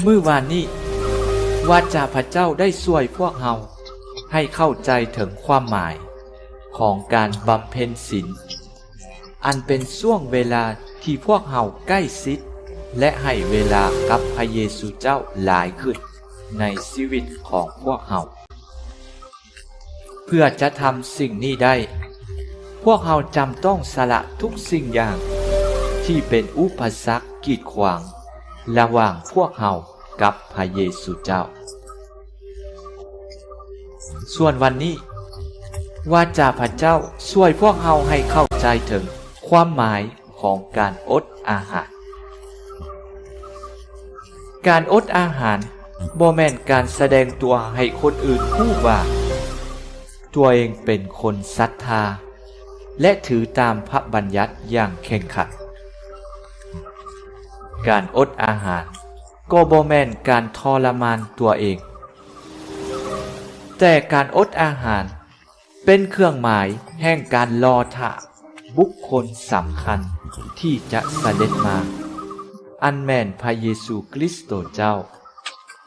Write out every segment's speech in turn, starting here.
ມື້ວານນີ້ ວາຈາພະເຈົ້າໄດ້ຊ່ວຍພວກເຮົາໃຫ້ເຂົ້າໃຈເຖິງຄວາມໝາຍຂອງການບຳເພັນສິນ ອັນເປັນຊ່ວງເວລາທີ່ພວກເຮົາໃກ້ຊິດ ແລະ ໃຫ້ເວລາກັບພະເຢຊູເຈົ້າຫຼາຍຂຶ້ນໃນຊີວິດຂອງພວກເຮົາ. ເພື່ອຈະທຳສິ່ງນີ້ໄດ້, ພວກເຮົາຈຳຕ້ອງສະຫຼະທຸກສິ່ງຢ່າງທີ່ເປັນອຸປະສັກກີດຂວາງລະຫວ່າງພວກເຮົາກັບພະເຢຊູເຈົ້າ. ສ່ວນວັນນີ້, ວາຈາພະເຈົ້າຊ່ວຍພວກເຮົາໃຫ້ເຂົ້າໃຈເຖິງຄວາມໝາຍ ຂອງການອົດອາຫານ. ການອົດອາຫານບໍ່ແມ່ນການສະແດງຕົວໃຫ້ຄົນອື່ນຮູ້ວ່າຕົວເອງເປັນຄົນສັດທາ ແລະ ຖືຕາມພະບັນຍັດຢ່າງເຄັ່ງຄັດ. ການອົດອາຫານກໍບໍ່ແມ່ນການທໍລະມານຕົວເອງ, ແຕ່ການອົດອາຫານ ເປັນເຄື່ອງໝາຍແຫ່ງການລໍຖ້າບຸກຄົນສຳຄັນທີ່ຈະສະເດັດມາ, ອັນແມ່ນພະເຢຊູຄຣິສໂຕເຈົ້າ,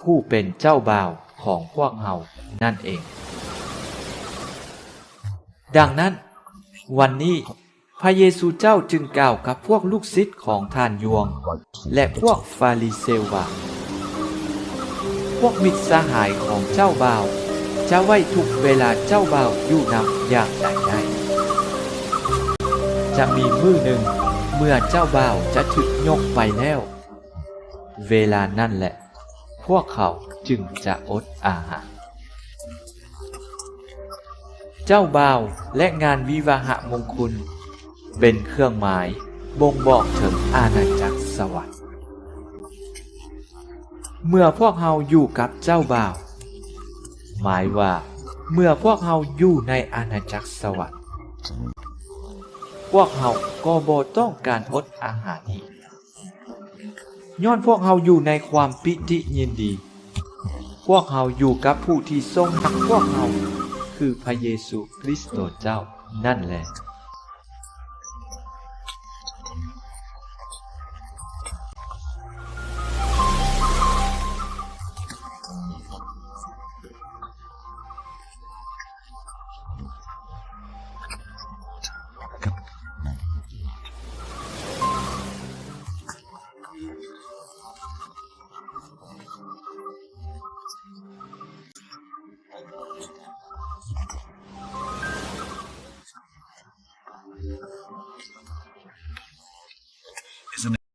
ຜູ້ເປັນເຈົ້າບ່າວຂອງພວກເຮົານັ້ນເອງ. ດັ່ງນັ້ນ, ວັນນີ້ ພະເຢຊູເຈົ້າຈຶ່ງກ່າວກັບພວກລູກສິດຂອງທ່ານຢວງ ແລະ ພວກຟາຣິເຊວວ່າ, ພວກມິດສະຫາຍຂອງເຈົ້າບ່າວຈະໄວ້ທຸກເວລາເຈົ້າບ່າວຢູ່ນຳຢ່າງໃດໄດ້? ຈະມີມື້ໜຶ່ງເມື່ອເຈົ້າບ່າວຈະຖືກຍົກໄປແລ້ວ, ເວລານັ້ນແຫຼະ ພວກເຂົາຈຶ່ງຈະອົດອາຫານ. ເຈົ້າບ່າວ ແລະ ງານວິວາຫະມົງຄຸນ ເປັນເຄື່ອງໝາຍບົ່ງບອກເຖິງອານາຈັກສະຫວັນ. ເມື່ອພວກເຮົາຢູ່ກັບເຈົ້າບ່າວ, ໝາຍວ່າເມື່ອພວກເຮົາຢູ່ໃນອານາຈັກສະຫວັນ, ພວກເຮົາກໍບໍ່ຕ້ອງການອົດອາຫານອີກ. ຍ້ອນພວກເຮົາຢູ່ໃນຄວາມປີຕິຍິນດີ, ພວກເຮົາຢູ່ກັບຜູ້ທີ່ຊົງຮັກພວກເຮົາ, ຄືພະເຢຊູຄຣິສໂຕເຈົ້ານັ້ນແລະ.